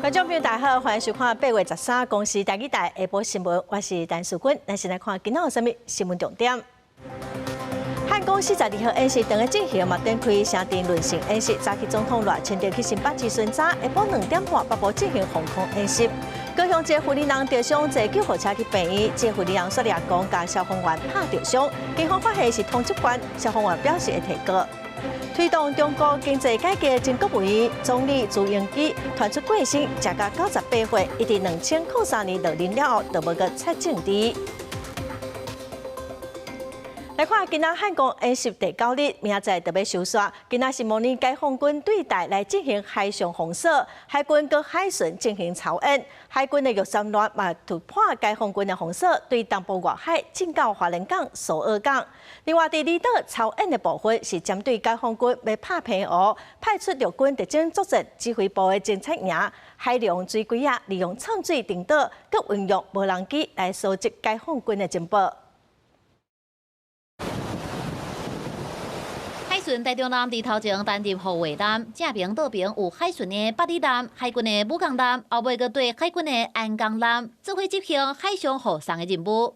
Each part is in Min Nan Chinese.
觀眾朋友大家好，歡迎收看8月13公視台語台下晡新聞，我是陳淑君。咱先來看今仔有啥物新聞重點。漢光42號演習當咧進行嘛，展開城鎮輪訓演習。早起總統賴清德去新北市巡查，下晡2點半北部進行防空演習。高雄一个婦人著傷坐救護車去病院，這個婦人煞掠講共消防員拍著傷，警方發現是通緝犯，消防員表示會提告。推動中國經濟改革前國務院總理朱鎔基傳出過身，食到98歲，伊佇2003年落任了後，就無閣插政治。來看今仔漢光演習第九日，明仔載就欲收煞。今仔是模擬解放軍對台來進行海上封鎖，海軍佮海巡進行操演。海軍的玉山艦嘛突破解放軍的封鎖，對東部外海進到花蓮港、蘇澳港。另外，佇離島操演的部分是針對解放軍欲拍澎湖，派出陸軍特種作戰指揮部的偵察營、海龍水龜仔，利用衝水登島，閣運用無人機來搜集解放軍的情報。海巡台中艦佇頭前擔任護衛艦，正爿倒爿有海巡的八里艦、海軍的武岡艦，後尾閣綴海軍的安江艦，做伙執行海上護送的任務。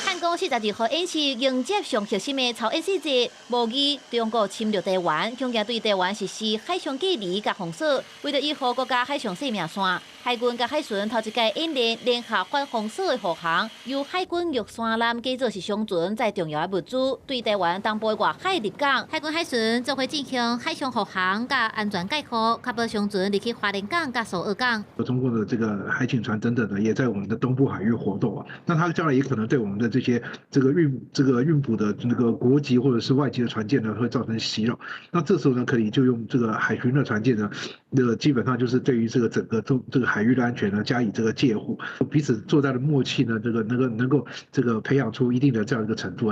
漢光42號演習迎接上核心的操演細節，模擬中國侵略台灣，恐驚對台灣實施海上隔離佮封鎖，為著維護國家海上生命線，海軍佮海巡頭一擺演練聯合反封鎖的護航，由海軍玉山艦假做是商船，載重要的物資，對台灣東部外海入港。海軍海巡做伙進行海上護航佮安全蓋護，確保商船入去花蓮港佮蘇澳港。中國的這個海警船等等的，也在我們的東部海域活動啊。那他將來也可能對我們的這些這個運補的那個國籍或者是外籍的船艦呢，會造成襲擾。那這時候呢，可以就用這個海巡的船艦呢，那個基本上就是對於這個整個中這個海域的安全呢，加以這個戒護，彼此作戰的默契呢，這個能夠這個培養出一定的這樣一個程度。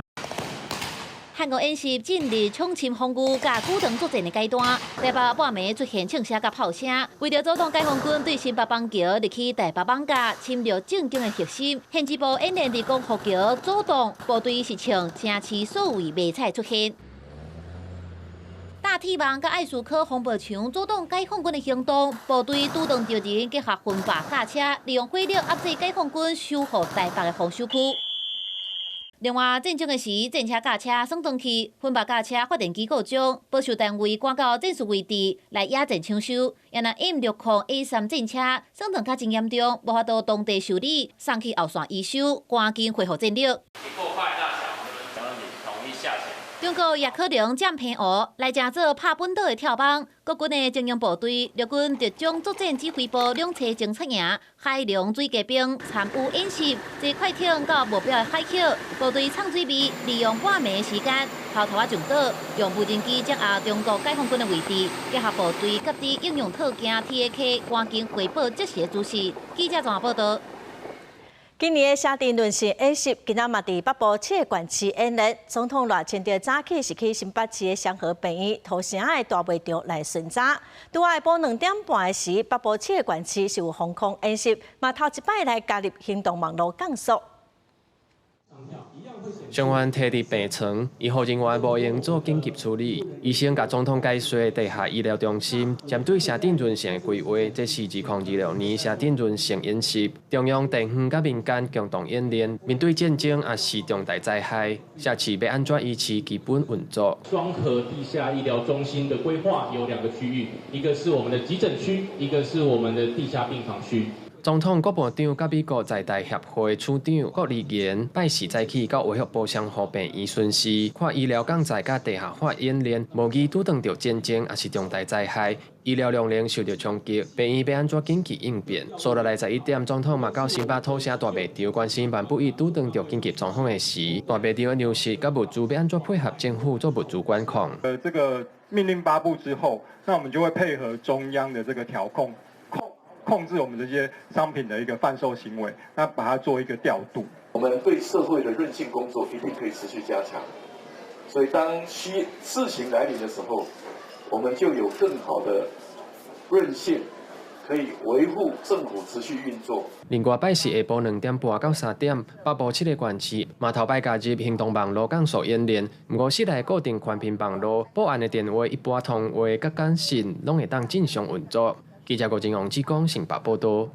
漢光演習進入闖深防禦佮主動作戰的階段，台北半暝出現槍聲佮炮聲，為著阻擋解放軍對新北邦橋入去台北艋舺侵略政經的核心，縣支部演練佇光復橋阻擋部隊是像城市所謂迷彩出現。大鐵網佮愛斯科防暴牆阻擋解放軍的行動，部隊主動著人結合分壩駕車，利用火力壓制解放軍守護台北的防守區。另外，戰爭的時，戰車駕車耍轉去，分壩駕車發電機故障，保守單位趕到戰術位置來野戰搶修。也若 M60 A3戰車損損較真嚴重，無法度當地修理，送去後線維修，趕緊恢復戰力。中國也可能佔澎湖來成做拍本島的跳板。國軍的精英部隊、陸軍特種作戰指揮部兩棲偵察營、海龍水雞兵參與演習，坐快艇到目標的海域，部隊藏水味，利用半暝時間偷偷仔上島，用無人機掌握中國解放軍的位置，結合部隊各地應用套件 TAK，趕緊回報即時的指示。記者綜合報道。今年的城鎮輪訓演習，今仔嘛佇北部七個縣市演練。總統賴清德早起是去新北市的雙和病院土城的大賣場來巡查。拄下晡2點半的時，北部七個縣市是有防空演習，嘛頭一擺來加入行動網路降速。傷患提佇病床，醫護人員無閒做緊急處理。醫生共總統解說地下醫療中心針對城鎮淪陷的規劃，這是2026年城鎮淪陷演習，中央地方佮民間共同演練，面對戰爭抑是重大災害，社區欲按怎維持基本運作。雙和地下醫療中心的規劃有兩個區域，一個是我們的急診區，一個是我們的地下病房區。總統閣部長佮美國在台協會處長郭立言拜四早起到衛福部雙和病院巡視，看醫療鋼材佮地下化演練，模擬拄當著戰爭抑是重大災害，醫療量能受著衝擊，病院欲按怎緊急應變。煞落來11點，總統嘛到新北土城大賣場關心萬不一拄當著緊急狀況的時，大賣場的糧食佮物資欲按怎配合政府做物資管控。這個命令發布之後，那我們就會配合中央的這個調控。控制我們這些商品的一個販售行為，那把它做一個調度。我們對社會的韌性工作一定可以持續加強，所以當需事情來臨的時候，我們就有更好的韌性，可以維護政府持續運作。另外，拜四下晡2點半到3點，北部七个縣市嘛頭擺加入行動網路降速演練。毋過室內固定寬頻網路，保安的電話一般通話佮簡訊攏會當正常運作。記者郭正王志剛新北報道。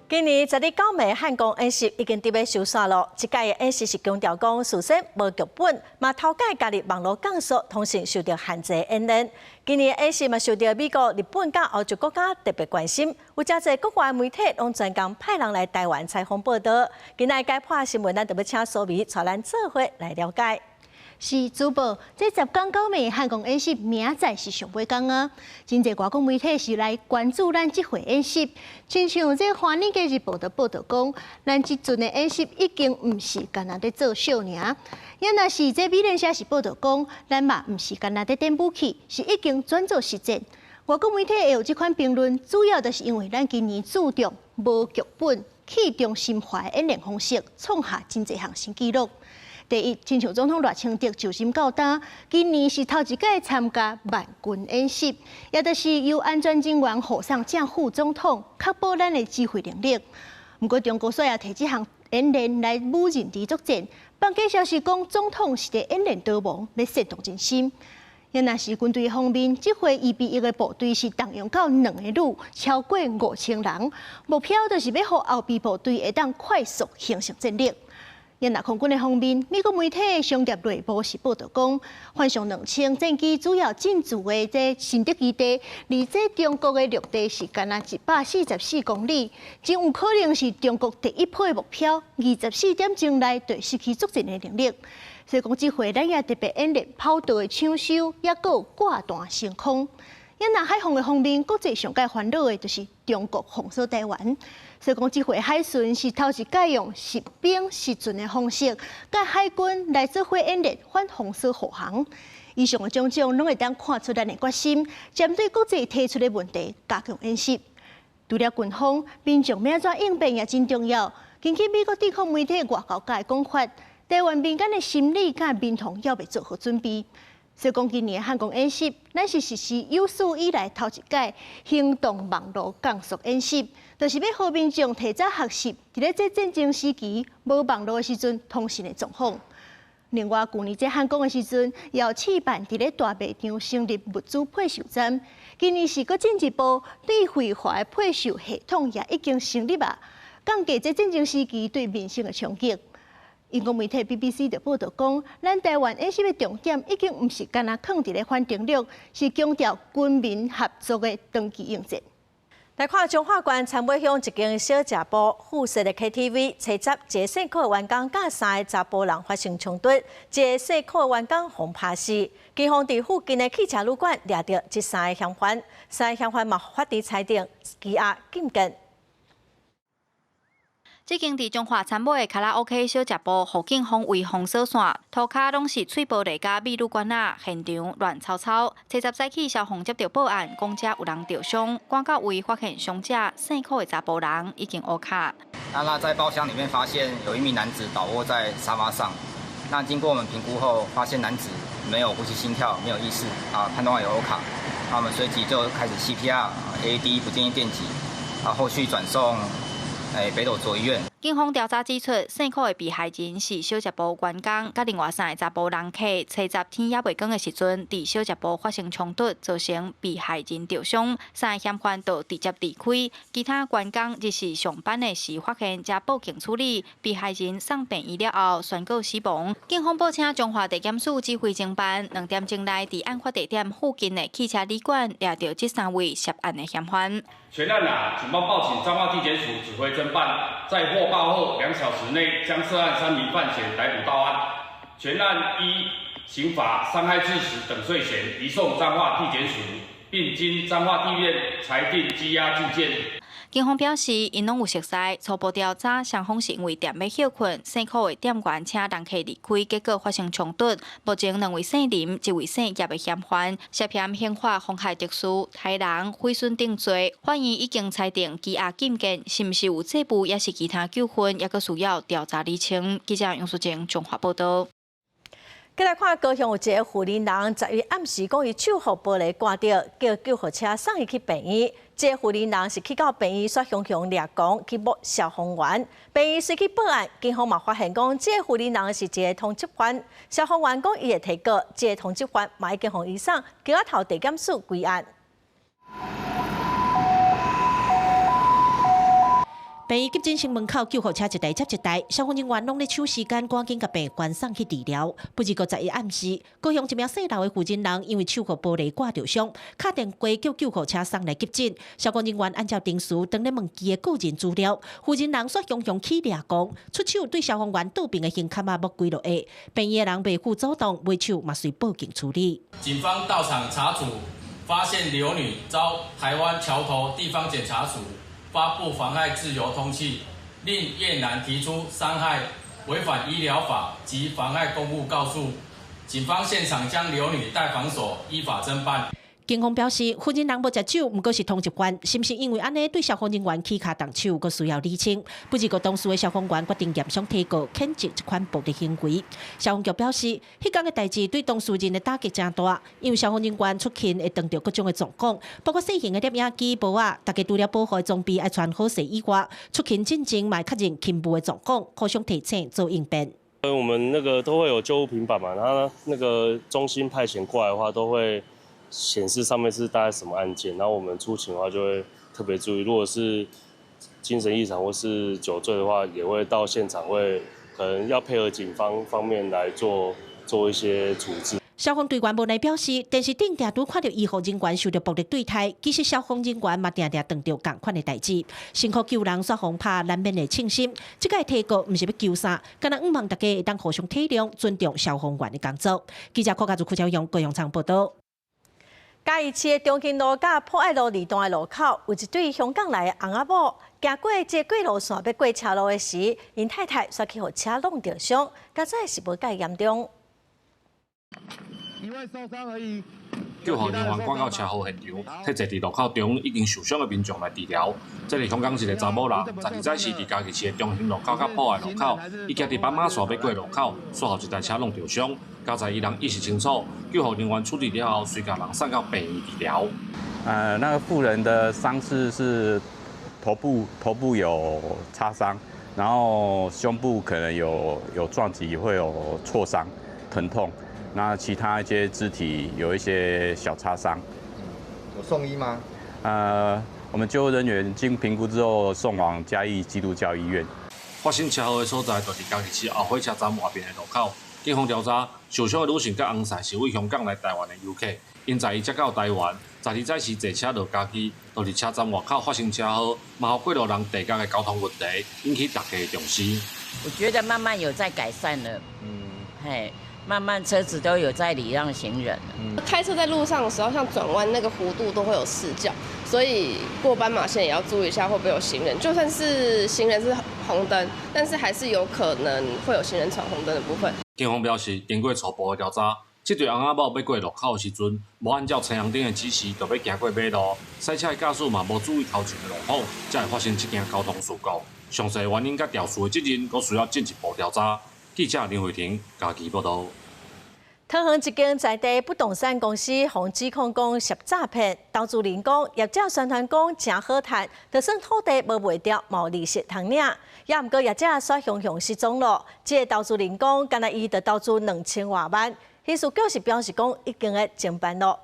今年十二九暝漢光演習已經佇欲收煞囉。這屆的演習是強調講，事先無劇本，嘛頭擺加入網路降速通訊受著限制的演練。今年的演習嘛受著美國、日本佮歐洲國家特別關心，有誠濟國外媒體攏專工派人來台灣採訪報導。今仔解破新聞，咱就欲請蘇眉帶咱做伙來了解。是主播，這十工九暝漢光演習明仔載是上尾工啊！真濟外國媒體是來關注咱這回演習，親像這《華爾街日報》就報導講，咱這陣的演習已經毋是干焦佇做秀爾。也若是這美聯社是報導講，咱嘛毋是干焦佇展武器，是已經轉做實戰。外國媒體會有這款評論，主要就是因為咱今年注重無劇本、去中心化的演練方式，創下真濟項新紀錄。第一，親像總統賴清德就任到今，今年是頭一擺參加萬軍演習，也就是由安全人員護送正副總統，確保咱的指揮能力。毋過中國煞也提這項演練來武認知作戰，放假消息講總統是佇演練逃亡，欲煽動人心。也若是軍隊方面，這回預備役的部隊是動用到兩個旅，超過5000人，目標就是欲予後備部隊會當快速形成戰力。也若空軍的方面，美國媒體商業內部是報導講，幻象2000戰機主要進駐的這新竹基地，離這中國的陸地是干焦144公里，真有可能是中國第一波的目標。24點鐘內就失去作戰的能力。所以講，這回咱也特別演練跑道的搶修，抑閣有掛彈升空。也若海防的方面，國際上蓋煩惱的就是中國封鎖台灣。所以講，這回海巡是頭一擺用實兵實巡的方式，佮海軍來做伙演練反封鎖護航。以上的種種，攏會當看出咱的決心，針對國際提出的問題加強演習。除了軍方，民眾欲按怎應變也真重要。根據美國智庫媒體外交家的講法，台灣民間的心理佮民防猶未做好準備。所以講，今年漢光演習，咱是實施有史以來頭一擺行動網路降速演習，就是欲予民眾提早學習，佇咧這戰爭時期無網路的時陣通訊的狀況。另外，舊年這漢光的時陣，也有試辦佇咧大賣場成立物資配售站，今年是閣進一步對非法的配售系統也已經成立啊，降低這戰爭時期對民生的衝擊。英國媒體 BBC 就報導講，咱台灣演習的重點已經毋是干焦囥佇咧反登陸，是強調軍民合作的長期應戰。來看彰化縣杉尾鄉一間小食部附設的 KTV，初十一个姓柯的員工佮三個查埔人發生衝突，一个姓柯的員工予拍死。警方佇附近的汽車旅館掠著這三個嫌犯，三個嫌犯嘛法庭裁定羈押禁見。這間佇彰化杉尾的卡拉 OK 小食部，予警方圍封鎖線，塗跤攏是碎玻璃佮秘魯罐仔，現場亂糟糟。初十早起，消防接著報案，講遮有人著傷，趕到位發現傷者姓柯的查埔人已經烏跤。那在包廂裡面發現有一名男子倒臥在沙發上，那經過我們評估後，發現男子沒有呼吸、心跳、沒有意識，啊，判斷為歐卡，那我們隨即就開始 CPR、AED 不建議電擊，啊，後續轉送。北斗卓醫院。警方調查指出，姓柯的被害人是小食部員工，佮另外三個查埔人客，初十天猶未光的時陣，佇小食部發生衝突，造成被害人著傷，三個嫌犯就直接離開。其他員工日時上班的時發現，才報警處理。被害人送病院了後宣告死亡。警方報請彰化地檢署指揮偵辦，2點鐘內佇案發地點附近的汽車旅館掠著這三位涉案的嫌犯。全案啊，警方報請彰化地檢署指揮偵辦，在獲報後2小時內將涉案3名犯嫌逮捕到案。全案依刑法傷害致死等罪嫌移送彰化地檢署，並經彰化地院裁定羈押禁見。警方表示，𪜶攏有熟似，初步調查，雙方是因為店欲歇睏，姓柯的店員請人客離開，結果發生衝突。目前兩位姓林、一位姓葉的嫌犯涉嫌刑法妨害秩序、殺人、毀損等罪，法院已經裁定羈押禁見，是毋是有債務，抑是其他糾紛，猶閣需要調查釐清。記者楊淑貞綜合報導。過來看高雄有一个婦人人，11暗時講伊手予玻璃割著，叫救護車送伊去病院。這个婦人人是去到病院，煞雄雄掠狂去摸消防員。病院隨去報案，警方嘛發現講，這个婦人人是一个通緝犯。消防員講伊會提告，這个通緝犯嘛已經予伊送橋仔頭地檢署歸案。病院急診室門口救護車一台接一台，消防人員攏咧搶時間，趕緊共病患送去治療。不過11暗時，高雄一名姓劉的婦人人因為手予玻璃割著傷，敲電話叫救護車送來急診。消防人員按照程序，當咧問伊的個人資料，婦人人煞雄雄起掠狂，出手對消防員倒爿的胸坎仔摸幾落下。病院的人袂赴阻擋，尾手嘛隨報警處理。警方到場查處，發現劉女遭台灣橋頭地方檢察署發布妨害自由通氣，令越南提出傷害違反醫療法及妨害公務告訴，警方現場將劉女帶防所依法偵辦。警方表示，婦人人無食酒，毋過是通緝犯，是毋是因為按呢對消防人員起跤動手，閣需要釐清。不過當事的消防員決定嚴肅提告，譴責這款暴力行為。消防局表示，彼工的代誌對當事人的打擊誠大，因為消防人員出勤會碰著各種的狀況，包括細型的攝影機、帽仔，大家除了保護裝備愛穿好勢以外，出勤進前嘛會確認勤務的狀況，互相提醒做應變。我們那個都會有救護平板嘛，然後那個中心派遣過來的話，都會顯示上面是大概什麼案件，然後我們出勤的話就會特別注意，如果是精神異常或是酒醉的話，也會到現場會可能要配合警方方面來做一些處置。消防隊員無奈表示，電視頂定拄看著醫護人員受著暴力對待，其實消防人員嘛定定碰著仝款的代誌，辛苦救人，煞予拍難免會衝心。這擺提告毋是欲求啥，干焦向望大家會當互相體諒、尊重消防員的工作。記者柯家祖、柯昭陽、高雄場報導。嘉義市的中興路佮博愛路二段的路口，有一對香港來的翁仔某，行過這過路線欲過車路的時，𪜶太太煞去予車挵著傷，佳哉是無蓋嚴重。一位受傷而已。救護人員趕到車禍現場，替坐佇路口中已經受傷的民眾來治療。這个香港一个查某人，12早時佇嘉義市的中興路口佮博愛路口，伊行佇斑馬線欲過路口，煞予一台車挵著傷。佳哉伊人意識清楚，救護人員處理了後，隨共人送到病院治療。那個婦人的傷勢是頭部有擦傷，然後胸部可能有撞擊，會有挫傷、疼痛。那其他一些肢體有一些小擦傷。有送醫嗎？我們救護人員經評估之後送往嘉義基督教醫院。發生車禍的所在就是嘉義市後火車站外邊的路口。警方調查，受傷的女性佮翁婿是為香港來台灣的遊客，𪜶十一才到台灣，12早時坐車到嘉義，就佇車站外口發生車禍，嘛予過路人地角的交通問題引起大家的重視。我覺得慢慢有在改善了，嘿。慢慢車子都有在禮讓行人。開車在路上的時候，像轉彎那個弧度都會有死角，所以過斑馬線也要注意一下會不會有行人。就算是行人是紅燈，但是還是有可能會有行人闖紅燈的部分。警方表示，經過初步的調查，這對翁仔某欲過路口的時陣，無按照青紅燈的指示，就欲行過馬路，賽車的駕駛嘛無注意頭前的路況，才會發生這件交通事故。詳細原因佮肇事的責任，閣需要進一步調查。記者林慧婷嘉義報導。桃園一間在地不動產公司，予指控講涉詐騙，投資人講業者宣傳講誠好趁，就算土地無賣掉，嘛有利息通領。也毋過業者煞雄雄失蹤咯。這个投資人講，干焦伊就投資2000外萬，刑事局是表示講已經咧偵辦咯。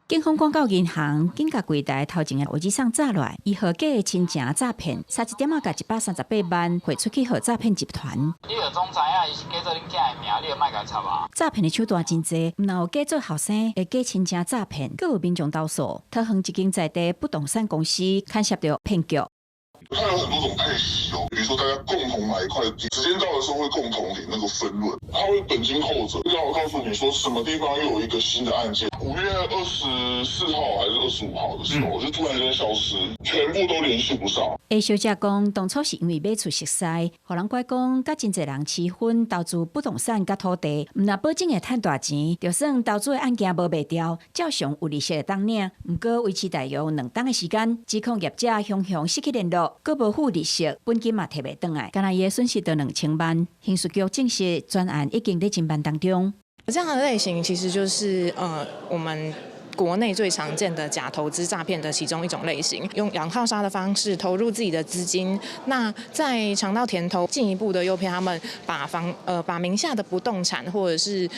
警方趕到銀行，緊共櫃台頭前的位置上詐來，伊予假的親情詐騙，差一點仔共138萬匯出去予詐騙集團。你著總知影，伊是假做恁囝的名，你著莫共伊插啊！詐騙的手段真濟，毋但有假做後生，會假親情詐騙，閣有民眾投訴。桃園一間在地不動產公司牽涉著騙局。它有很多種配息哦，比如說大家共同買一塊地，時間到的時候會共同領那個分潤，它會本金扣著，要告訴你說什麼地方又有一個新的案件。5月24號還是25號的時候，就突然間消失，全部都聯繫不上。 A 小姐講，當初是因為買厝熟似，予人拐講，佮真濟人持分投資不動產佮土地，毋若保證會趁大錢，就算投資的案件無賣掉，照常有利息會當領。毋過維持大約2冬的時間，指控業者雄雄失去聯絡，閣無付利息，本金嘛提袂轉來，干焦伊的損失著2000萬。刑事局證實，專案已經佇偵辦當中。這樣的類型其實就是我們國內最常見的假投資詐騙的其中一種類型，用養套殺的方式投入自己的資金，那在嘗到甜頭，進一步的誘騙他們把名下的不動產或者是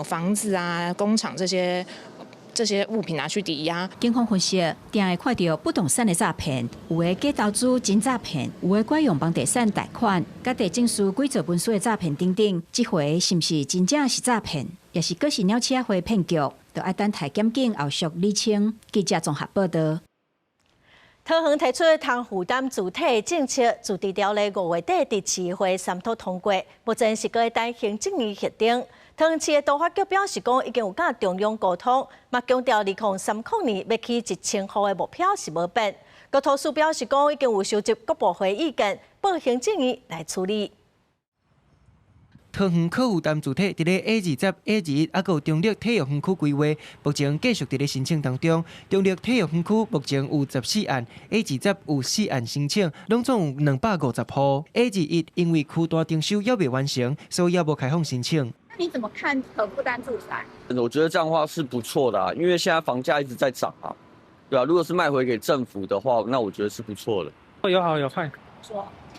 房子啊、工廠這些物品拿去抵押。警方分析，定會看著不動產的詐騙，有的假投資真詐騙，有的拐用房地產貸款、佮地政司偽造文書的詐騙等等。這回是毋是真正是詐騙，抑是閣是鳥鼠仔會騙局，就愛等待檢警後續理清。記者綜合報道。桃園提出通負擔住體政策，自治條例5月底佇市會三讀通過，目前是閣等行政院核定。桃園市的都發局表示講，已經有佮中央溝通，嘛強調2030年欲起1000戶的目標是無變。國土署表示講，已經有收集各部會意見，報行政院來處理。桃園可負擔住體佇咧 A20、A21，猶閣有中壢體育園區規劃，目前繼續佇咧申請當中。中壢體育園區目前有14案，A20有4案申請，攏總有250戶。A21因為區段徵收猶未完成，所以猶無開放申請。那你怎麼看可負擔住宅？我覺得這樣的話是不錯的啊，因為現在房價一直在漲啊，對啊，如果是賣回給政府的話，那我覺得是不錯的。有好有壞，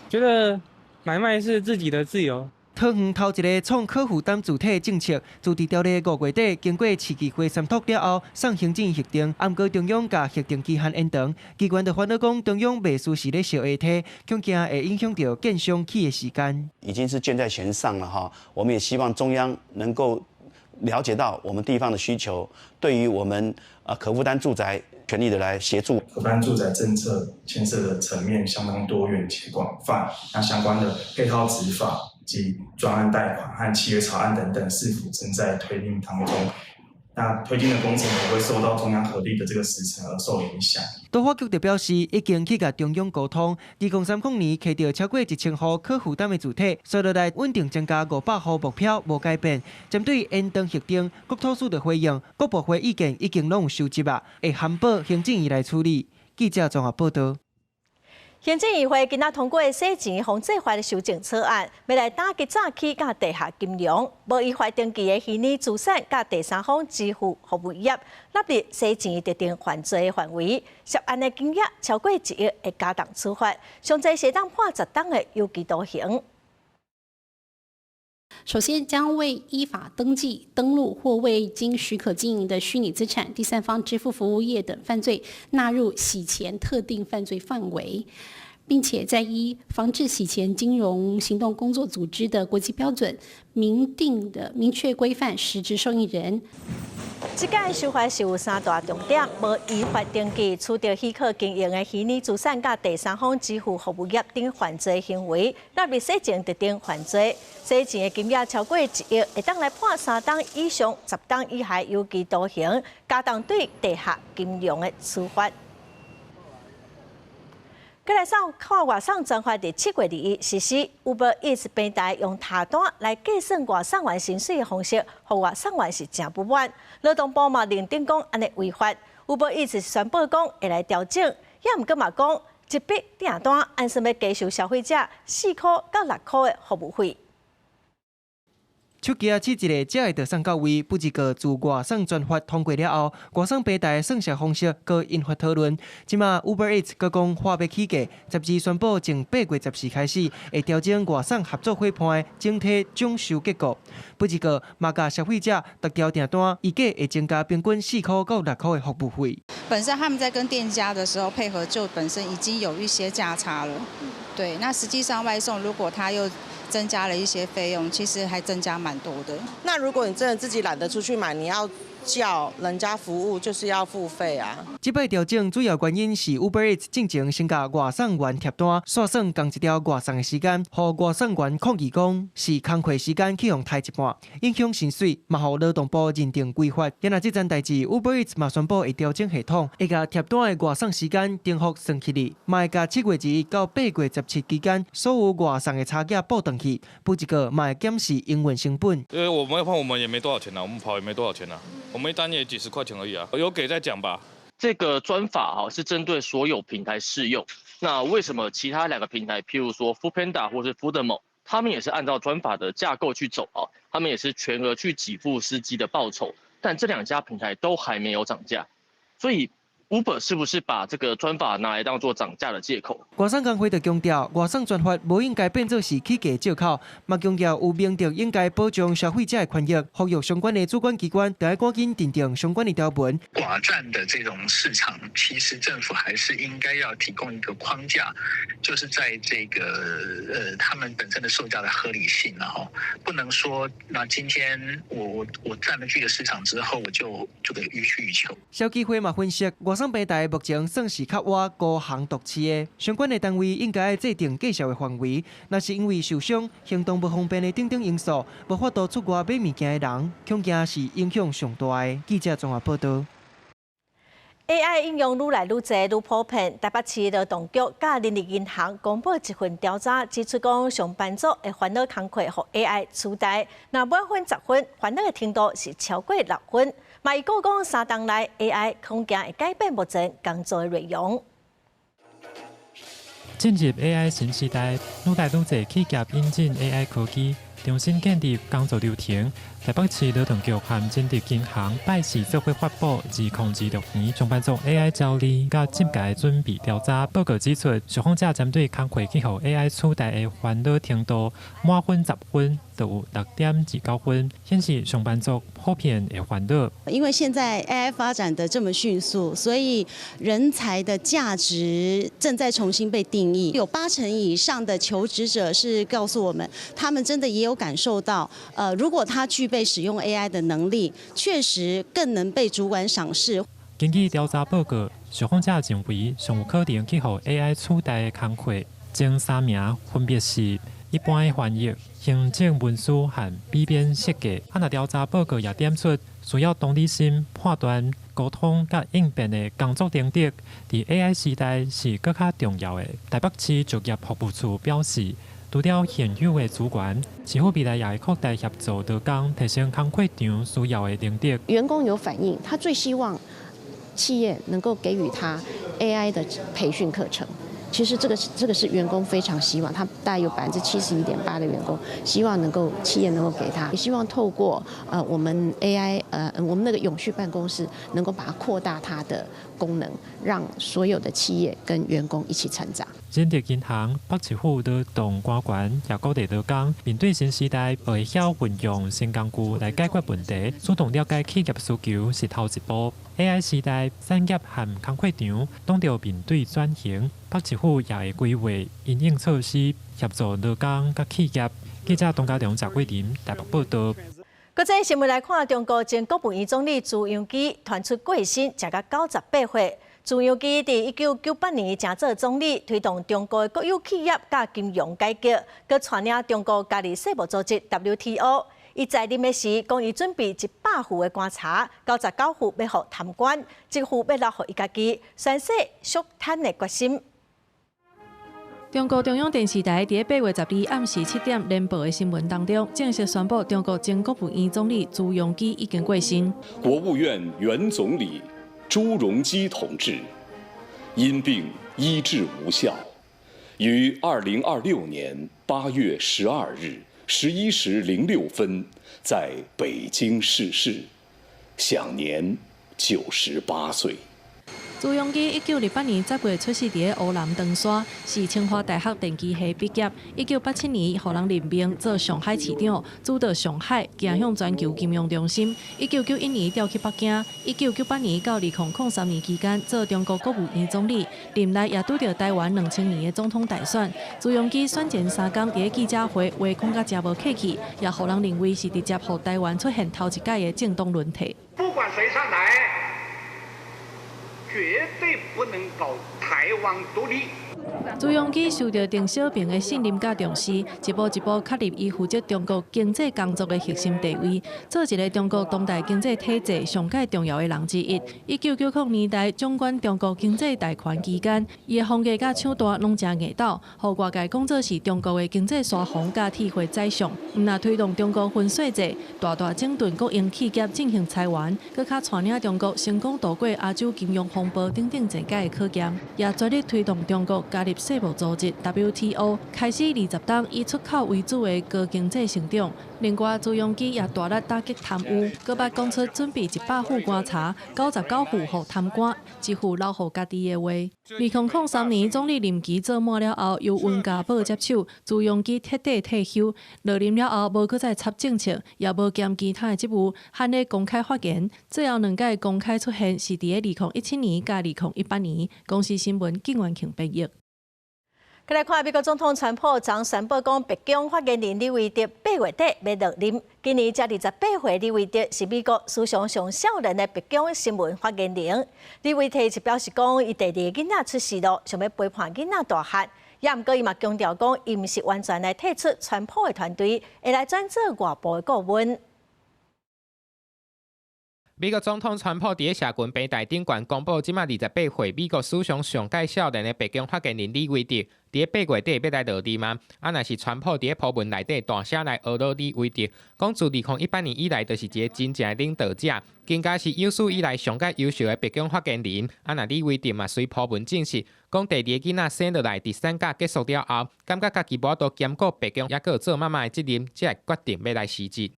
覺得買賣是自己的自由。桃園頭一个創可負擔住體政策，自治條例5月底經過市議會三讀了後，送行政院核定，毋過中央共核定期限延長，機關就煩惱講中央袂輸是咧燒下梯，恐驚會影響著建商起的時間。已經是箭在弦上了哈，我們也希望中央能夠了解到我們地方的需求，對於我們可負擔住宅全力的來協助。可負擔住宅政策牽涉的層面相當多元且廣泛，那相關的配套執法及專案貸款和契約草案等等，是否正在推進當中？那推進的工程也會受到中央核定的這個時程而受影響。都發局就表示，已經去共中央溝通，2030年起著超過1000戶可負擔的住體，所以來穩定增加500戶目標無改變。針對延長核定，國土署就回應，各部會意見已經攏有收集啊，會函報行政院來處理。記者綜合報道。行政院會今仔通過洗錢防制法的修正草案，欲來打擊詐欺佮地下金融，無依法登記的虛擬資產佮第三方支付服務業納入洗錢特定犯罪的範圍，涉案的金額超過1億會加重處罰，上濟會當判10冬的有期徒刑。首先，將未依法登記、登錄或未經許可經營的虛擬資產、第三方支付服務業等犯罪納入洗錢特定犯罪範圍，並且在依防治洗錢金融行動工作組織的國際標準，明定的明確規範實質受益人。這屆修法是有三大重點：無依法登記、取得許可經營的虛擬資產佮第三方支付服務業等犯罪行為，納入洗錢特定犯罪。洗錢的金額超過1億，會當來判3冬以上10冬以下有期徒刑，加重對地下金融的處罰。閣來送看外送專法佇7月21實施，Uber Eats 平台用塔單來計算外送員薪水的方式，予外送員是誠不滿。勞動部嘛認定講按呢違法，Uber Eats 宣布講會來調整，也毋過嘛講一筆訂單按算欲加收消費者4箍到6箍的服務費。手機仔試一下，才會著送到位。不過自外送專法通過了後，外送平台算數方式閣引發討論。這馬 Uber Eats 閣講話欲起價，十二宣布從8月14開始會調整外送合作夥伴的整體獎酬結構。不過嘛，共消費者逐條訂單預計會增加平均4箍到6箍的服務費。本身他們在跟店家的時候配合，就本身已經有一些價差了。對，那實際上外送如果他又增加了一些費用，其實還增加蠻多的。那如果你真的自己懶得出去買，你要叫人家服務，就是要付費啊。這擺調整主要原因是 Uber Eats 進前先共外送員貼單，煞算仝一條外送的時間，予外送員抗議講是工課時間去予刣一半，影響薪水，嘛予勞動部認定違法。今仔這件代誌，Uber Eats 嘛宣布會調整系統，會共貼單的外送時間重複算起來，嘛會共7月21到8月17期間所有外送的差價補轉去，不過嘛會檢視營運成本。因為我們我們也沒多少錢啊，我們跑也沒多少錢啊，我們一單也幾十塊錢而已啊，有給再講吧。這個專法哈是針對所有平台適用，那為什麼其他兩個平台，譬如說 Foodpanda 或是 Foodmo，他們也是按照專法的架構去走啊，他們也是全額去給付司機的報酬，但這兩家平台都還沒有漲價，所以 Uber 是不是把這個專法拿來當做漲價的借口？外送工會就強調，外送專法無應該變做是起價藉口，嘛強調有明定應該保障消費者的權益，呼籲相關的主管機關著愛趕緊訂定相關的條文。寡佔的這種市場，其實政府還是應該要提供一個框架，就是在這個他們本身的售價的合理性，然後不能說，那今天我佔了這個市場之後，我就給予取予求。消基會嘛分析，外送平台目前算是較倚高雄獨市的，相關的單位應該制定介紹的範圍。若是因為受傷、行動不方便的等等因素，無法度出外買物件的人，恐驚是影響上大的。記者綜合報導。 AI 應用愈來愈濟、愈普遍。台北市勞動局佮人力銀行公布一份調查，指出講上班族的煩惱工課予 AI 取代，若滿分10分，煩惱的程度是超過6分。嘛，預估講3冬內 AI 恐驚會改變目前工作的內容。進入 AI 新時代，愈來愈濟企業引進 AI 科技，重新建立工作流程。台北市勞動局和人力銀行拜四做伙發布2026年上班族 AI 焦慮佮進階準備調查報告指出，受訪者針對工課去予 AI 取代的煩惱程度，滿分10分就有6.29分，顯示上班族普遍會煩惱。因為現在 AI 發展得這麼迅速，所以人才的價值正在重新被定義。有8成以上的求職者是告訴我們，他們真的也有感受到，如果他具備使用 AI 的能力，確實更能被主管賞識。根據調查報告，受訪者認為上有可能去予 AI 取代的工課，前三名分別是一般的翻譯、行政文書和美編設計。啊，若調查報告也點出需要同理心、判斷、溝通佮應變的工作能力，佇 AI 時代是閣較重要的。台北市就業服務處表示，除了現有的資源，市府未來也會擴大協助勞工提升工課場需要的能力。員工有反映，他最希望企業能夠給予他 AI 的培訓課程。其實這個是員工非常希望，他大概有71.8%的員工希望能夠企業能夠給他，也希望透過我們 AI 我們那個永續辦公室能夠把它擴大它的功能，讓所有的企業跟員工一起成長。人力銀行北市府勞動官員也鼓勵勞工面對新時代，會曉運用新工具來解決問題，主動了解企業需求是頭一步。AI 時代，產業和工課場攏著面對轉型，北市府也會規劃因應措施，協助勞工佮企業。記者董家良、謝桂林台北報導。國際新聞來看，中國前國務院總理朱鎔基傳出過身，食到98歲。朱鎔基佇1998年成做總理，推動中國的國有企業佮金融改革，閣帶領中國加入世貿組織 WTO。伊在任的時，講伊準備100副的棺柴，99副欲予貪官，1副欲留予伊家己，宣示肅貪的決心。中國中央電視台佇8月12暗時7點連播的新聞當中，正式宣布中國前國務院總理朱鎔基已經過身。國務院原總理朱鎔基同志因病醫治無效，於2026年8月12日11時06分在北京逝世，享年98歲。朱鎔基1928年10月出世佇咧烏南長沙，是清華大學電機系畢業。1987年，予人任命做上海市長，主導上海走向全球金融中心。1991年調去北京，1998年到2003年期間做中國國務院總理，任內也拄著台灣2000年的總統大選。朱鎔基選前3工佇咧記者會話講甲誠無客氣，也予人認為是直接予台灣出現頭一擺的政黨輪替。不管誰上台，絕對不能搞台灣獨立。朱鎔基受著鄧小平的信任佮重視，一步一步確立伊負責中國經濟工作的核心地位，做一个中國當代經濟體制上蓋重要的人之一。1990年代掌管中國經濟大權期間，伊的風格佮手段攏誠硬鬥，予外界講做是中國的經濟沙皇佮鐵血宰相。毋但推動中國分稅制，大大整頓國營企業進行裁員，閣較帶領中國成功渡過亞洲金融風暴等等濟屆的考驗，也全力推動中國加入世貿組織 WTO，開始20冬以出口為主的高經濟成長。另外，朱鎔基也大力打擊貪污，閣捌講出準備100副棺柴，99副予貪官，一副留予家己的話。2003年總理任期做滿了後，由溫家寶接手，朱鎔基徹底退休，落任了後無閣再插政策，也無兼其他的職務，罕咧公開發言。最後兩擺公開出現是佇咧2017年佮2018年。公視新聞景元慶編譯。閣來看美國總統川普昨宣布講，白宮發言人李維特8月底欲落任。今年才28歲，李維特是美國史上上少年的白宮新聞發言人。李維特就表示講，伊第二個囡仔出世囉，想欲陪伴囡仔大漢。也毋過伊嘛強調講，伊毋是完全來退出川普的團隊，會來轉做外部的顧問。美國總統川普佇咧社群平台頂懸公布，這馬28歲美國史上上蓋少年的白宮發言人李維特，佇咧8月底欲來落任啊！啊，若是川普佇咧鋪文內底大聲來呵咾李維特，講自2018年以來，就是一个真正的領導者，更加是有史以來上蓋優秀的白宮發言人。啊，若李維特嘛隨鋪文證實，講第二个囡仔生落來，佇產假結束了後，感覺家己無法度兼顧白宮，猶閣有做媽媽的責任，才會決定欲來辭職。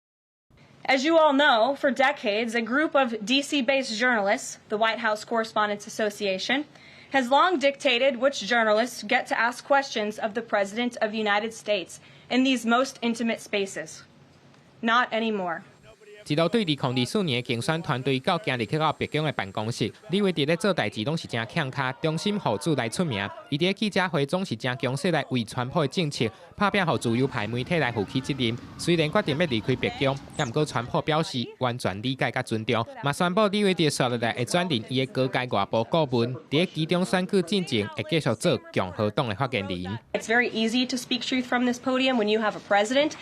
As you all know, for decades, a group of DC-based journalists, the White House Correspondents Association, has long dictated which journalists get to ask questions of the President of the United States in these most intimate spaces. Not anymore. 一路對2024年的競選團隊到今日去到白宮的辦公室，李維特咧做代誌攏是誠欠跤，忠心予主來出名。伊佇咧記者會總是誠強勢來為川普的政策拍拚，予自由派媒體來負起責任。雖然決定欲離開白宮，也毋過川普表示完全理解佮尊重，嘛宣布李維特紲落來會轉任伊的高階外部顧問，佇咧期中選舉進前會繼續做共和黨的發言人。 It's very easy to speak truth from this podium when you have a president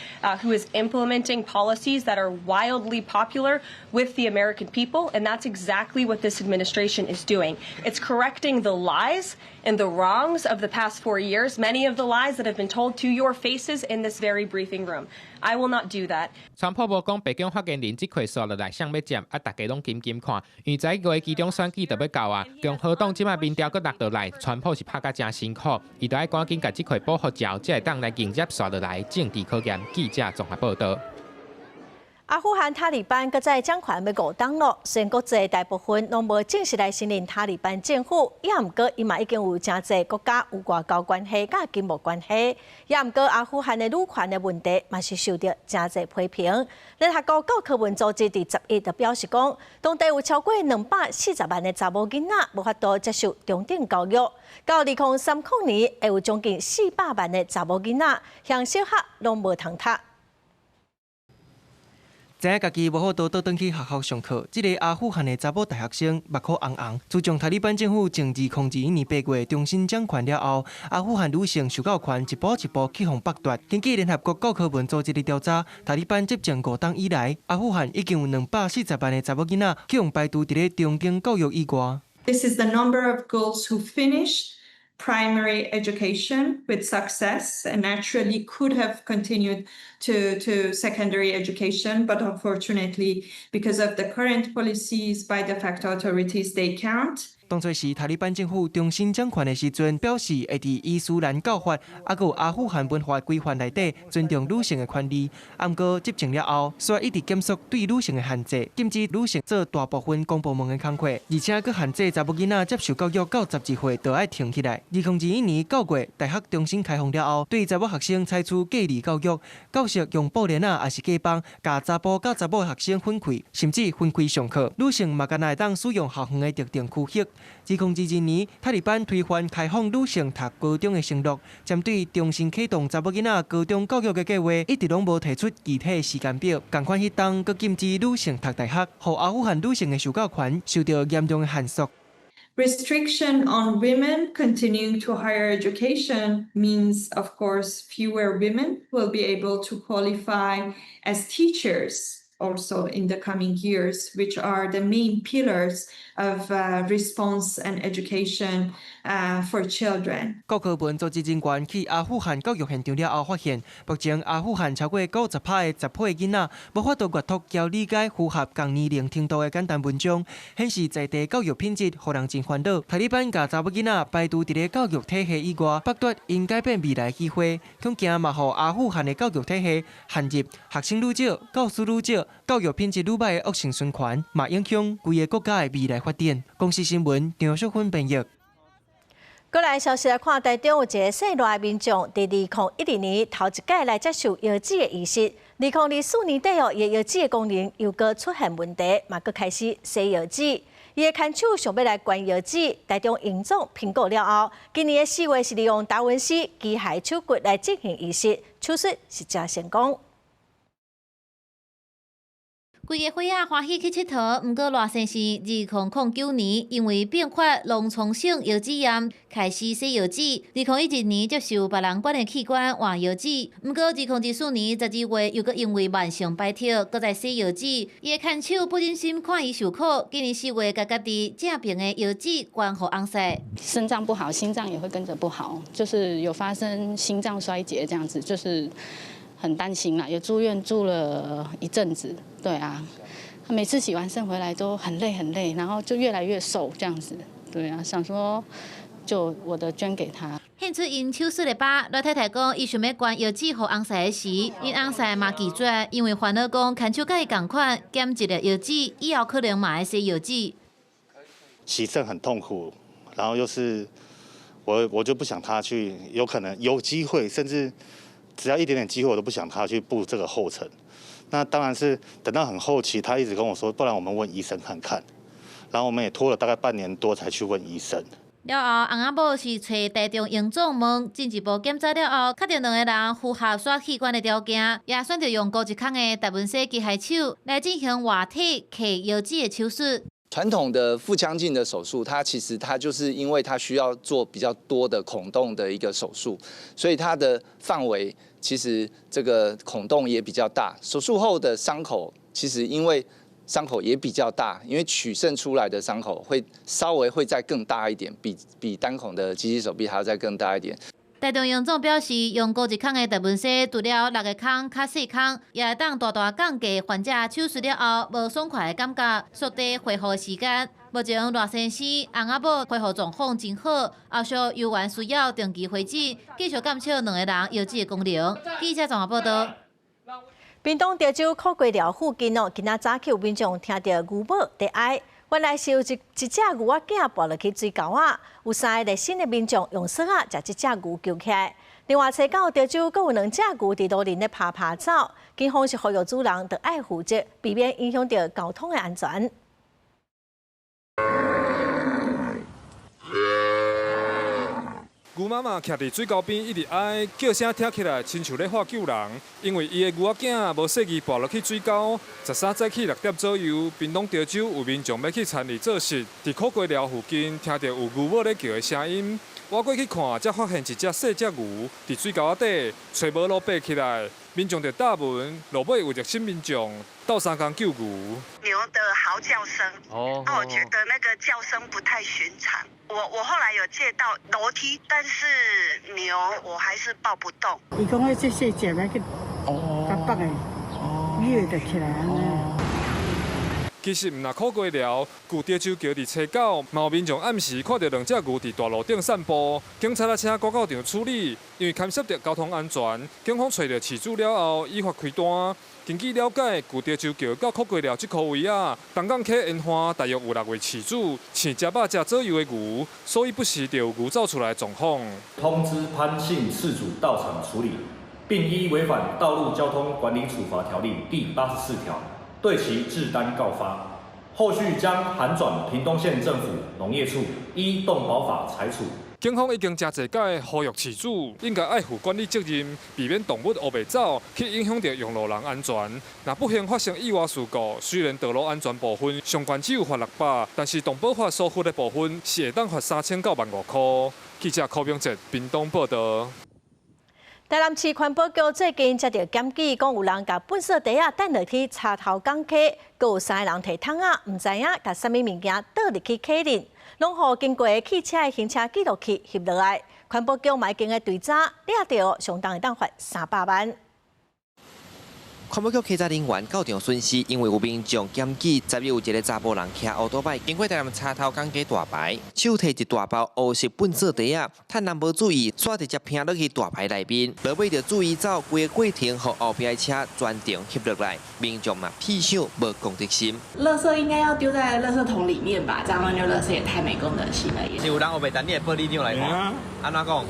who is implementing policies that are wildly popular with the American people, and that's exactly what this administration is doing. It's correcting the lies and the wrongs of the past 4 years, many of the lies that have been told to your faces in this very briefing room. I will not do that. 川普無講白宮發言人這塊紲落來，誰欲接？啊，大家攏緊緊看，因為11月期中選舉就欲到啊，共和黨這馬民調閣落落來，川普是拍甲誠辛苦，伊著愛趕緊共這塊寶予蟯，才會當來迎接紲落來政治考驗。記者綜合報導。阿富汗塔利班閣再掌權欲5冬囉，雖然國際大部分攏無正式來承認塔利班政府，也毋過伊嘛已經有誠濟國家有外交關係佮經貿關係，也毋過阿富汗的女權的問題嘛是受著誠濟批評。聯合國教科文組織佇11就表示講，當地有超過240萬的查某囡仔無法度接受中等教育，到2030年會有將近400萬的查某囡仔連小學攏無通讀。知影家己無法度倒轉去學校上課，這个阿富汗的查某大學生目眶紅紅。自從塔利班政府從2021年8月重新掌權了後，阿富汗女性受教權一步一步去予剝奪。根據聯合國教科文組織的調查，塔利班執政5冬以來，阿富汗已經有240萬的查某囡仔去予排除佇咧中等教育以外。 This is the number of girls who finished primary education with success and naturally could have continued to secondary education, but unfortunately, because of the current policies by de facto authorities, they can't. 當初時塔利班政府重新掌權的時陣，表示會佇伊斯蘭教法，猶閣有阿富汗文化規範內底尊重女性的權利。毋過執政了後，煞一直減縮對女性的限制，禁止女性做大部分公部門的工課，而且閣限制查某囡仔接受教育到12歲就愛停起來。2021年9月，大學重新開放了後，對查某學生採取隔離教育，教室用布簾仔抑是隔板，共查埔佮查某學生分開，甚至分開上課。女性嘛干焦會當使用校園的特定區域。2022年，塔利班推翻開放女性讀高中的承諾，針對重新啟動查某囡仔高中教育的計劃，一直攏無提出具體時間表。仝款彼冬，閣禁止女性讀大學，予阿富汗女性的受教權受著嚴重的限縮。 Restriction on women continuing to higher education means, of course, fewer women will be able to qualify as teachers also in the coming years, which are the main pillars of response and education for children. 教科文組織人員去阿富汗教育現場了後，發現目前阿富汗超過90%的10歲囡仔無法度閱讀佮理解符合仝年齡程度的簡單文章，顯示在地教育品質予人真煩惱。塔利班共查某囡仔排除佇咧教育體系以外，剝奪𪜶改變未來機會，恐驚嘛予阿富汗的教育體系陷入學生愈少、教師愈少、教育品質愈䆀的惡性循環，嘛影響規个國家的未來發展。公視新聞張淑芬編譯。過來消息來看，台中有一个姓賴的民眾，佇2012年頭一擺來接受腰子的移植。2024年底哦，伊的腰子的功能又閣出現問題，嘛閣開始洗腰子。伊的牽手想欲來捐腰子，台中榮總評估了後，今年的4月是利用達文西機械手骨來進行移植，手術是誠成功。規家伙仔歡喜去𨑨迌，毋過賴先生2009年因為併發狼瘡性腰子炎，開始洗腰子。2012年接受別人捐的器官換腰子，毋過2024年12月又閣因為慢性排斥，閣再洗腰子。伊的牽手不忍心看伊受苦，今年4月共家己正爿的腰子捐予翁婿。腎臟不好，心臟也會跟着不好，就是有發生心臟衰竭這樣子，就是很擔心啦，也住院住了一陣子，對啊，每次洗完腎回來都很累很累，然後就越來越瘦這樣子，對啊，想說就我的捐給他。獻出𪜶手術的疤，賴太太講，伊想欲捐腰子予翁婿的時，𪜶翁婿嘛拒絕，因為煩惱講牽手佮伊仝款，減一個腰子，以後可能嘛愛洗腰子。洗腎很痛苦，然後又是我就不想他去，有可能有機會，甚至。只要一點點機會，我都不想他去步這個後塵。那當然是等到很後期，他一直跟我說，不然我們問醫生看看。然後我們也拖了大概半年多才去問醫生。了後，翁仔某是揣台中榮總問進一步檢查了後，確定兩个人符合徙器官的條件，也選擇用高一空的達文西機械手來進行活體契腰子的手術。傳統的腹腔鏡的手術，它其實它就是因為它需要做比較多的孔洞的一個手術，所以它的範圍其實這個孔洞也比較大。手術後的傷口其實因為傷口也比較大，因為取腎出來的傷口會稍微會再更大一點，比單孔的機器手臂還要再更大一點。台中榮總表示，用高一空的達文西，除了6個孔較細孔，也會當大大降低患者手術了後無爽快的感覺，縮短恢復時間。目前賴先生、翁仔某恢復狀況真好，後續猶原需要定期回診，繼續監測兩個人腰子的功能。記者綜合報道。屏東潮州苦瓜寮附近哦，今仔早起有民眾聽著牛母佇哀，原來是有一隻牛仔囝跋落去水溝仔，有三个熱心的民眾用索仔將這隻牛救起來。另外，初九潮州閣有兩隻牛佇路面咧趴趴走，警方是呼籲主人著愛負責，避免影響著交通的安全。牛媽媽徛佇水溝邊一直哀，叫聲聽起來親像咧喊救人。因為伊的牛仔囝無細意跋落去水溝。13早起6點左右，屏東潮州有民眾欲去田裡做事，佇苦瓜寮附近聽著有牛母咧叫的聲音，倚過去看，才發現一隻細隻牛佇水溝仔底，揣無路爬起來，民眾就搭門，落尾有熱心民眾鬥相共救牛。牛的嚎叫聲，哦，那我覺得那個叫聲不太尋常。我後來有借到樓梯，但是牛我還是抱不動。伊講彼這細隻來去，共縛的，掠著起來按呢。其實毋若苦瓜寮，舊潮州橋佇車九，嘛有民眾暗時看著兩隻牛佇大路頂散步，警察來請趕到場處理，因為牽涉著交通安全，警方揣著飼主了後，依法開單。根據了解，舊潮州橋到苦瓜寮這箍位仔，東港溪沿岸大約有六位飼主飼100隻左右的牛，所以不時就有牛走出來狀況。通知潘姓飼主到場處理，並依違反道路交通管理處罰條例第84條，對其置單告發。後續將函轉屏東縣政府農業處，依動保法裁處。警方已經誠濟擺呼籲飼主應該愛負管理責任，避免動物烏白走，去影響著用路人安全。若不幸發生意外事故，雖然道路安全部分上懸只有罰600，但是動保法所罰的部分是會當罰3000到15000箍。記者柯明哲屏東報導。台南市環保局最近接著檢舉，講有人共糞埽袋仔擲落去柴頭港溪，閣有三个人提桶仔，毋知影共啥物物件倒入去溪裡，攏予經過的汽車的行車記錄器翕落來。環保局嘛已經追查，掠著相當會當罰300萬。環保局稽查人員到場巡視，因為有民眾檢舉，昨日有一个查埔人騎烏多擺經過台南柴頭港街大牌，手提一大包烏色糞埽袋仔，趁人無注意，煞直接拚落去大牌內面，落尾就注意走，規个過程予後壁的車全程翕落來，民眾嘛屁想無公德心。垃圾應該要丟在垃圾桶裡面吧？這樣亂丟垃圾也太沒公德心了。是有人烏白擲你的玻璃上來看，按怎講？